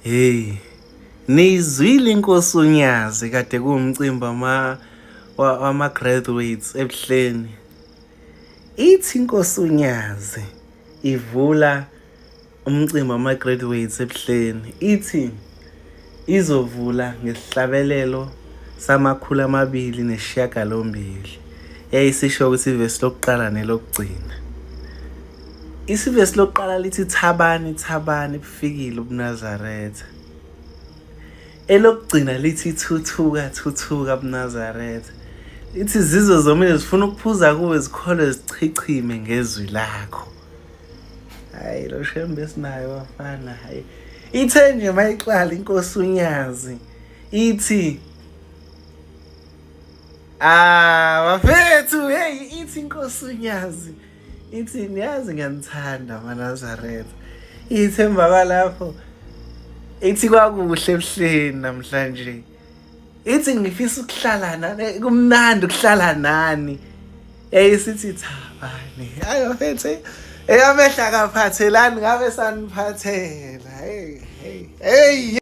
Hey, niyizwile inkosi uNyazi kade kuwumcimbi wama-graduates eBuhleni. Ithi inkosi uNyazi ivula umcimbi wama-graduates eBuhleni, ithi izovula ngesihlabelelo sama-208. Yayisisho ukuthi ivesi lokuqala nelokugcina. Isivesi lokuqala lithi thabani thabani bufikile ubuNazaretha. Elokugcina lithi thuthuka thuthuka buNazaretha. Lithi izizwe zomile zifuna ukuphuza kuwe zikholwe zichichime ngezwi lakho. Hayi lo shembe esinayo bafana hayi. Ithe nje mayiqala inkosi uNyazi ithi Ah bafethu hey ithi inkosi uNyazi ithi niyazi ngiyanithanda maNazaretha ithi emva kwalapho ithi kwakuhle ebuhleni namhlanje ithi ngifisa ukuhlala nani kumnandi ukuhlala nani eyisithi thabani hayi bafethu eyamehla akaphathelani ngabe saniphathela hey hey hey.